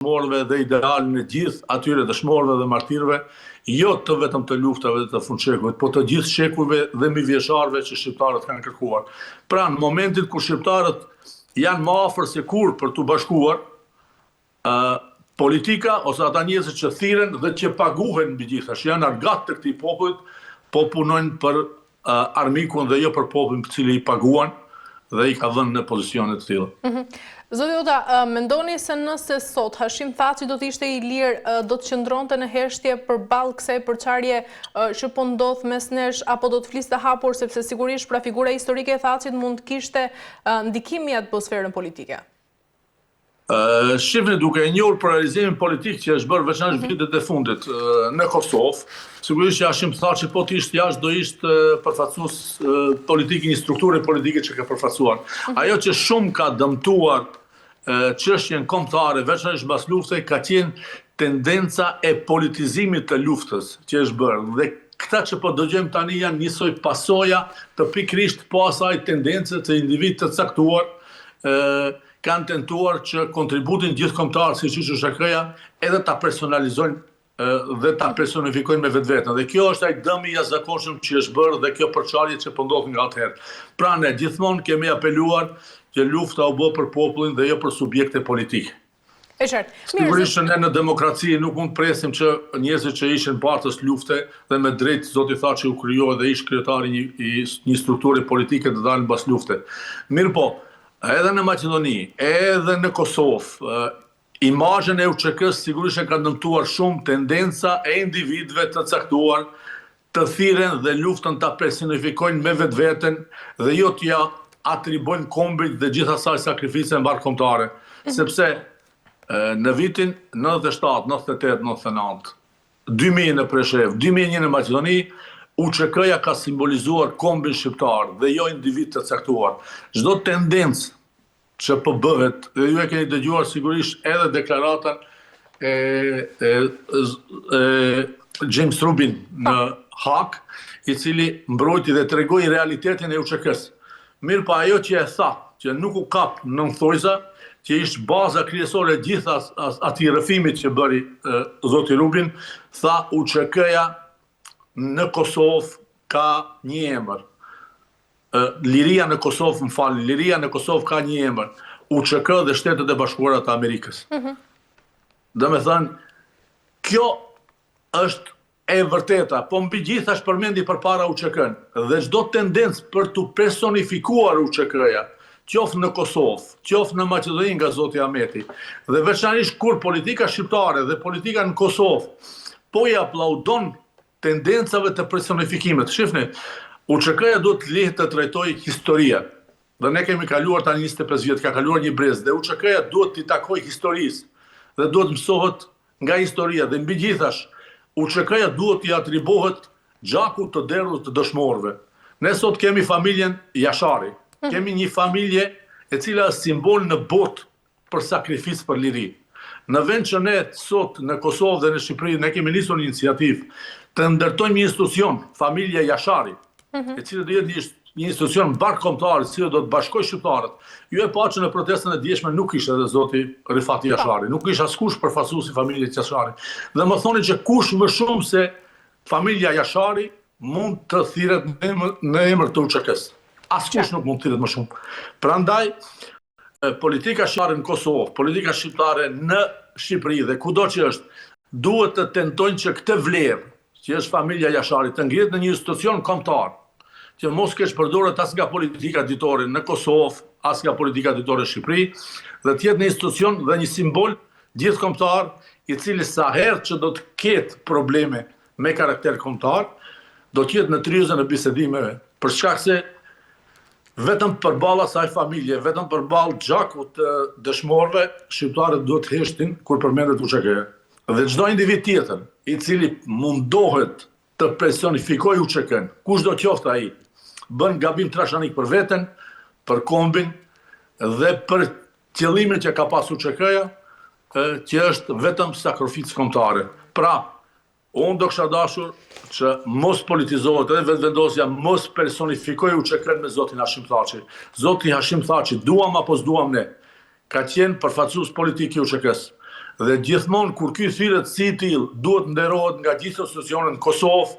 Dëshmorëve dhe idealin e gjithë atyre dëshmorëve dhe martirëve, jo të vetëm të luftave dhe të fundshekullit, po të gjithë shekujve dhe mijëvjeçarëve që shqiptarët kanë kërkuar. Pra, në momentin kur shqiptarët janë më afër se kurrë për t'u bashkuar, ë politika ose ata njerëzit që thirren dhe që paguhen mbi gjitha, që janë argatë të këtij popullit, po punojnë për armikun dhe jo për popullin për cili i paguan dhe i ka vënë në pozicione të tilla. Mhm. Zoti Hota, mendoni se nëse sot Hashim Thaçi do të ishte i lirë, do të qëndronte në heshtje përballë kësaj përçarje që po ndodh mes nesh apo do të fliste hapur sepse sigurisht pra figura historike e Thaçit mund të kishte ndikim mbi atmosferën politike? Shihni duke e njohur polarizimin politik që është bërë veçanërisht mhm. vitet e fundit në Kosovë, sigurisht që Hashim Thaçi po të ishte jashtë do ishte përfaqësues politik i një strukture politike që ka përfaqësuar. Mhm. Ajo që shumë ka dëmtuar çështjen kombëtare, veçanërisht mbas lufte, ka qenë tendenca e politizimit të luftës që është bërë dhe këta që po dëgjojmë tani janë njësoj pasoja të pikërisht po asaj tendence të individë të caktuar ë kanë tentuar që kontributin gjithëkombëtar siç është UÇK-ja edhe ta personalizojnë dhe ta personifikojnë me vetveten. Dhe kjo është ai dëmi i jashtëzakonshëm që është bërë dhe kjo përçarje që po ndodh nga atëherë. Pra ne gjithmonë kemi apeluar që lufta u bë për popullin dhe jo për subjekte politike. E qartë. Sigurisht që ne në demokraci nuk mund të presim që njerëzit që ishin bartës lufte dhe me drejtë zoti Thaçi u krijua dhe ish kryetari i një, një strukture politike të dalin mbas lufte. Mirëpo, Edhe në Maqedoni, edhe në Kosovë, imazhin e UÇK-së sigurisht e ka dëmtuar shumë tendenca e individëve të caktuar të thirren dhe luftën ta personifikojnë me vetveten dhe jo t'ia atribuojnë kombit dhe gjithë asaj sakrifice mbarëkombëtare. Sepse në vitin 97, 98, 99, 2000 në Preshevë, 2001 në Maqedoni, UÇK-ja ka simbolizuar kombin shqiptar dhe jo individë të caktuar. Çdo tendencë që po bëhet, dhe ju e keni dëgjuar sigurisht edhe deklaratën e, e, e James Rubin në Hagë, i cili mbrojti dhe tregoi realitetin e UÇK-së. Mirëpo ajo që e tha, që nuk u kap në thonjëza, që ishte baza kryesore e gjithë atij rrëfimit që bëri zoti Rubin, tha UÇK-ja në Kosovë ka një emër. Liria në Kosovë, më falni, liria në Kosovë ka një emër, UÇK dhe Shtetet e Bashkuara të Amerikës. Mm -hmm. Domethënë, kjo është E vërteta, po mbi gjithash përmendi përpara UÇK-në dhe çdo tendencë për t'u personifikuar UÇK-ja, qoftë në Kosovë, qoftë në Maqedoni nga zoti Ahmeti, dhe veçanërisht kur politika shqiptare dhe politika në Kosovë po i aplaudon tendencave të personifikimit. Shifni, UÇK-ja duhet të lihet të trajtojë historia. Dhe ne kemi kaluar tani 25 vjet, ka kaluar një brez dhe UÇK-ja duhet t'i takojë historisë dhe duhet mësohet nga historia dhe mbi gjithash, UÇK-ja duhet t'i atribuohet gjakut të derdhur të dëshmorëve. Ne sot kemi familjen Jashari. Mhm. Kemi një familje e cila është simbol në botë për sakrificë për liri. Në vend që ne sot në Kosovë dhe në Shqipëri ne kemi nisur një iniciativë të ndërtojmë një institucion, familja Jashari, mhm. e cila do jetë një një institucion mbarëkombëtar, i cili do të bashkojë shqiptarët. Ju e patë që në protestën e djeshme nuk ishte edhe zoti Rifat Jashari, nuk ishte askush përfaqësues i familjes Jashari. Dhe më thoni që kush më shumë se familja Jashari mund të thirret në emër, në emër të UÇK-së. Askush nuk mund të thirret më shumë. Prandaj politika shqiptare në Kosovë, politika shqiptare në Shqipëri dhe kudo që është, duhet të tentojnë që këtë vlerë, që është familja Jashari, të ngrihet në një institucion kombëtar, që mos keqpërdoret as nga politika ditore në Kosovë, as nga politika ditore në Shqipëri, dhe të jetë një institucion dhe një simbol gjithëkombëtar, i cili sa herë që do të ketë probleme me karakter kombëtar, do të jetë në tryezën e bisedimeve, për shkak se vetëm përballë asaj familje, vetëm përballë gjakut të dëshmorëve, shqiptarët duhet të heshtin kur përmendet UÇK-ja. Dhe çdo individ tjetër, i cili mundohet të personifikojë UÇK-në, kushdo qoftë ai, bën gabim trashanik për veten, për kombin dhe për qëllimin që ka pasur UÇK-ja, që është vetëm sakrificë kombëtare. Pra, unë do kisha dashur që mos politizohet edhe Vetëvendosja, mos personifikojë UÇK-në me zotin Hashim Thaçi. Zoti Hashim Thaçi, duam apo s'duam ne, ka qenë përfaqësues politik i UÇK-së. Dhe gjithmonë kur ky thirret si i tillë, duhet nderohet nga gjithë institucionet në Kosovë,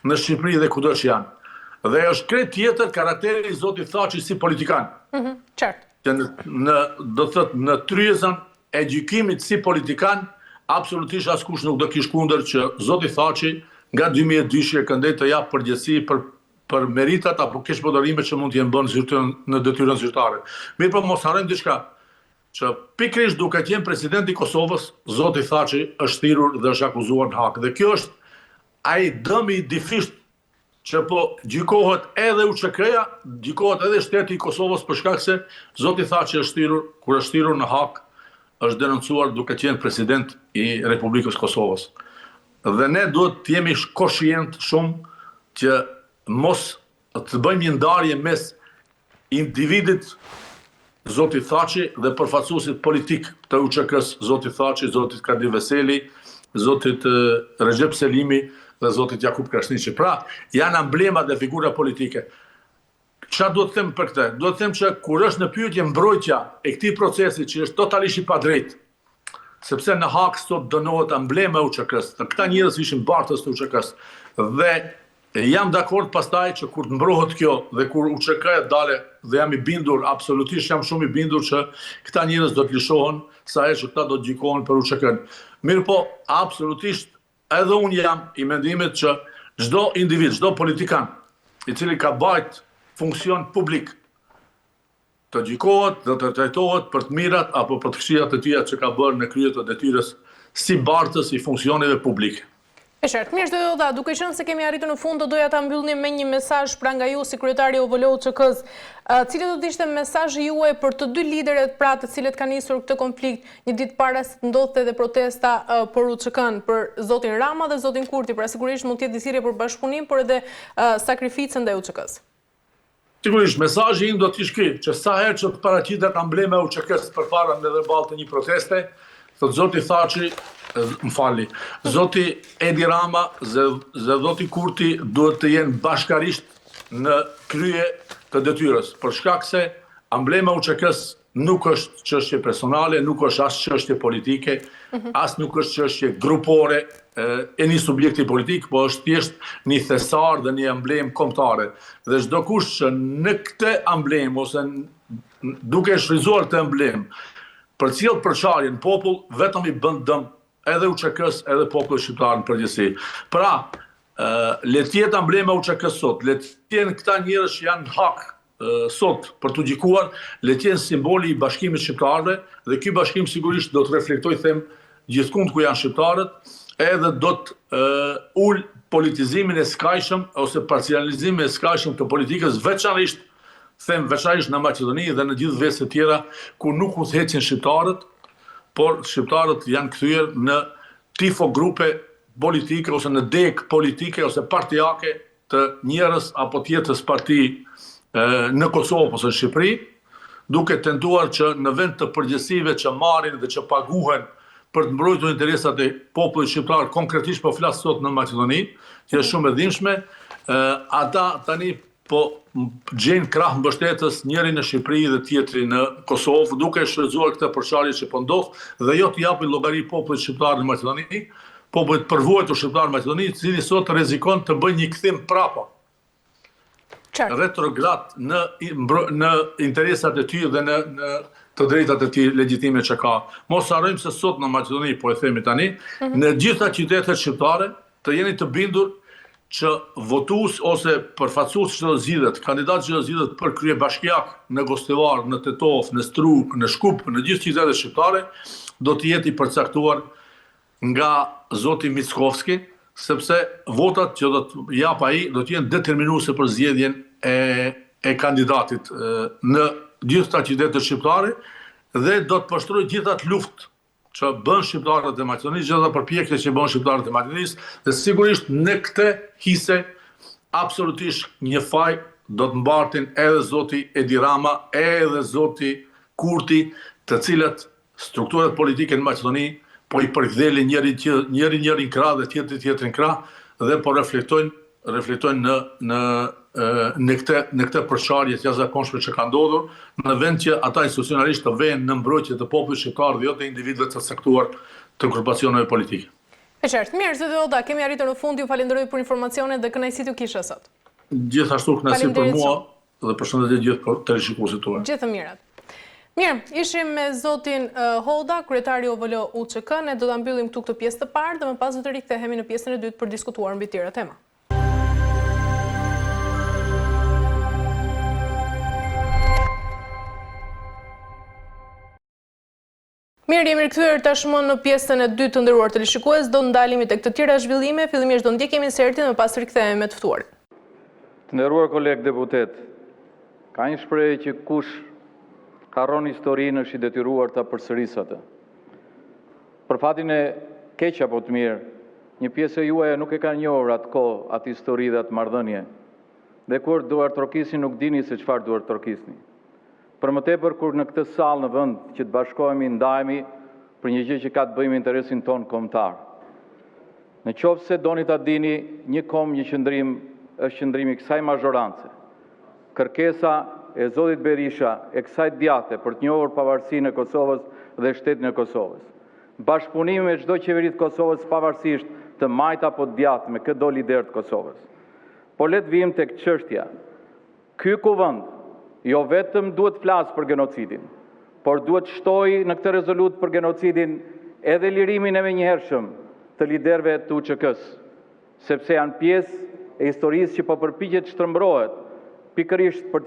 në Shqipëri dhe kudo që janë. Dhe është krejt tjetër karakteri i zotit Thaçi si politikan. Mm -hmm, qartë. Që në, në, do të thotë, në tryezën e gjykimit si politikan, absolutisht askush nuk do kish kundër që zoti Thaçi nga 2002 e këndej të japë përgjegjësi për për meritat apo keqpërdorimet që mund të jenë bërë në detyrën zyrtare. Mirëpo mos harrojmë diçka, që pikërisht duke qenë president i Kosovës, zoti Thaçi është thirrur dhe është akuzuar në Hagë. Dhe kjo është ai dëmi i dyfishtë që po gjykohet edhe UÇK-ja, gjykohet edhe shteti i Kosovës për shkak se zoti Thaçi është thirrur, kur është thirrur në Hagë, është denoncuar duke qenë president i Republikës së Kosovës. Dhe ne duhet të jemi koshient shumë që mos të bëjmë një ndarje mes individit zoti Thaçi dhe përfaqësuesit politik të UÇK-së, zoti Thaçi, zotit Kadri Veseli, zotit Rexhep Selimi dhe zotit Jakup Krasniqi. Pra, janë emblemat dhe figura politike. Çfarë duhet të them për këtë? Duhet të them që kur është në pyetje mbrojtja e këtij procesi që është totalisht i padrejtë, sepse në Hagë sot dënohet emblema e UÇK-së, këta njerëz ishin bartës të UÇK-së dhe jam dakord pastaj që kur të mbrohet kjo dhe kur UÇK-ja dale dhe jam i bindur, absolutisht jam shumë i bindur që këta njerëz do të lëshohen sa herë që këta do të gjykohen për UÇK-në. Mirëpo, absolutisht edhe unë jam i mendimit që çdo individ, çdo politikan i cili ka bajt funksion publik të gjykohet dhe të trajtohet për të mirat apo për të këqijat e tija që ka bërë në krye të detyrës si bartës i funksioneve publike. E qartë. Mirë, zoti Hota, duke qenë se kemi arritur në fund, do doja ta mbyllnim me një mesazh pra nga ju si kryetar i OVL-UÇK-së. Cili do të ishte mesazhi juaj për të dy liderët pra të cilët kanë nisur këtë konflikt një ditë para se të ndodhte edhe protesta për UÇK-në, për zotin Rama dhe zotin Kurti, pra sigurisht mund të jetë një thirrje për bashkëpunim, por edhe sakrificën ndaj UÇK-së. Sigurisht, mesazhi im do të ishte ky, që sa herë që të paraqitet amblema e UÇK-së përpara në verbal të një proteste, thotë zoti Thaçi, më falni, zoti Edi Rama dhe, dhe zoti Kurti duhet të jenë bashkarisht në krye të detyrës, për shkak se amblema e UÇK-së Nuk është çështje personale, nuk është as çështje politike, mhm. as nuk është çështje grupore e një subjekti politik, po është thjesht një thesar dhe një emblemë kombëtare. Dhe çdokush që në këtë emblemë ose duke e shfrytëzuar këtë emblemë, përcjell përçarje në popull, vetëm i bën dëm edhe UÇK-së edhe popullit shqiptar në përgjithësi. Pra, le të jetë emblema e UÇK-së sot, le të jenë këta njerëz që janë në Hagë sot për t'u gjykuar, le të jenë simboli i bashkimit shqiptarëve dhe ky bashkim sigurisht do të reflektojë them gjithkund ku janë shqiptarët, edhe do të ulë politizimin e skajshëm ose parcializimin e skajshëm të politikës, veçanërisht them veçanërisht në Maqedoni dhe në gjithë veset e tjera ku nuk udhëheqin shqiptarët, por shqiptarët janë kthyer në tifo grupe politike ose në degë politike ose partiake të njërës apo tjetrës parti në Kosovë ose në Shqipëri, duke tentuar që në vend të përgjegjësive që marrin dhe që paguhen për të mbrojtur interesat e popullit shqiptar, konkretisht po flas sot në Maqedoni, që është shumë e dhimbshme, ata tani po gjejnë krah mbështetës njëri në Shqipëri dhe tjetri në Kosovë, duke shfrytëzuar këtë përçarje që po ndodh dhe jo t'i japin llogari popullit shqiptar në Maqedoni, popullit të përvuajtur shqiptar në Maqedoni, i cili sot rrezikon të bëjë një kthim prapa. Retrograd në në interesat e tij dhe në në të drejtat e tij legjitime që ka. Mos harrojmë se sot në Maqedoni, po e themi tani, mm -hmm. në gjitha qytetet shqiptare, Të jeni të bindur që votues ose përfaqësues që do zgjidhet, kandidat që do zgjidhet për kryebashkiak në Gostivar, në Tetovë, në Strugë, në Shkup, në gjithë qytetet shqiptare, do të jetë i përcaktuar nga zoti Mickovski, sepse votat që do të japë ai do të jenë determinuese për zgjedhjen e e kandidatit në gjithë këta qytete shqiptare dhe do të pështrojë gjithë atë luftë që bënë shqiptarët e Maqedonisë, gjithë ato përpjekje që bënë shqiptarët e Maqedonisë, dhe sigurisht në këtë hise absolutisht një faj do të mbartin edhe zoti Edi Rama, edhe zoti Kurti, të cilët strukturat politike në Maqedoni po i përkëdhelin njëri njëri njërin krah dhe tjetri tjetrin krah dhe po reflektojnë reflektojnë në në në këtë në këtë përçarje të jashtëzakonshme që ka ndodhur, në vend që ata institucionalisht të vehen në mbrojtje të popullit shqiptar dhe jo të individëve të caktuar. të grupacioneve politike. E qartë. Mirë, zoti Hoda, kemi arritur në fund, ju falenderoj për informacionet dhe kënaqësi t'ju kisha sot. Gjithashtu kënaqësi për mua dhe përshëndetje gjithë për teleshikuesit tuaj. Gjithë të mirat. Mirë, ishim me zotin Hoda, kryetari i OVL UÇK, ne do ta mbyllim këtu këtë pjesë të parë dhe më pas do të rikthehemi në pjesën e dytë për diskutuar mbi tjera tema. Mirë, jemi rikthyer tashmë në pjesën e dytë të nderuar teleshikues, do ndalemi tek të tjera zhvillime, fillimisht do ndjekim insertin dhe më pas rikthehemi me të ftuarin. Të nderuar kolegë deputetë, ka një shprehje që kush harron historinë është i detyruar ta përsërisë atë. Për fatin e keq apo të mirë, një pjesë e juaja nuk e ka njohur atë kohë, atë histori dhe atë marrëdhënie. Dhe kur duartrokisni nuk dini se çfarë duartrokisni. Për më tepër kur në këtë sallë në vend që të bashkohemi ndahemi për një gjë që ka të bëjë me interesin tonë kombëtar. Në qoftë se doni ta dini, një komb një qëndrim është qëndrimi i kësaj mazhorance. Kërkesa e zotit Berisha e kësaj djathte për të njohur pavarësinë e Kosovës dhe shtetin e Kosovës. Bashkëpunimi me çdo qeveri të Kosovës pavarësisht të majtë apo të djathtë me këdo lider të Kosovës. Po le të vijmë tek çështja. Ky Kuvend jo vetëm duhet të flasë për genocidin, por duhet të shtojë në këtë rezolutë për genocidin edhe lirimin e menjëhershëm të liderëve të UÇK-së, sepse janë pjesë e historisë që po përpiqet të shtrembërohet pikërisht për.